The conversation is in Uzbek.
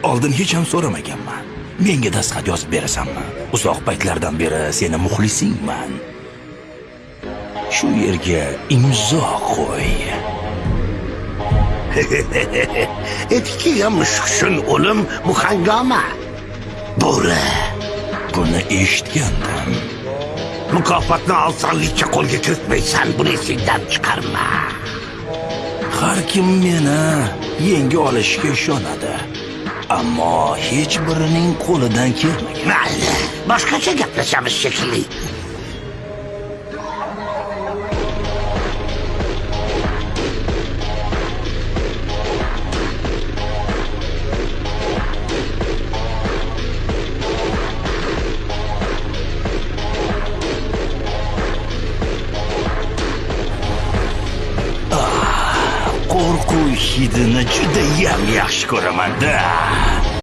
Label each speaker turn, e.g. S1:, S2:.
S1: Oldin hech ham so'ramaganman. Menga dastxat yozib berasanmi? Uzoq paytlardan beri seni muxlisingman. Shu yerga imzo qo'y.
S2: Etik kiygan mushuk uchun o'lim bu hangoma. Bo'ri.
S1: Buni eshitgandim.
S2: Mukofotni osonlikcha qo'lga kiritmaysan, buni esingdan chiqarma.
S1: Har kim meni yenga olishga ishonadi. Ammo hech birining qo'lidan kelmagan.
S2: Mayli, boshqacha gaplashamiz shekilli.
S1: Qo'rquv hidini judayam yaxshi ko'raman-da.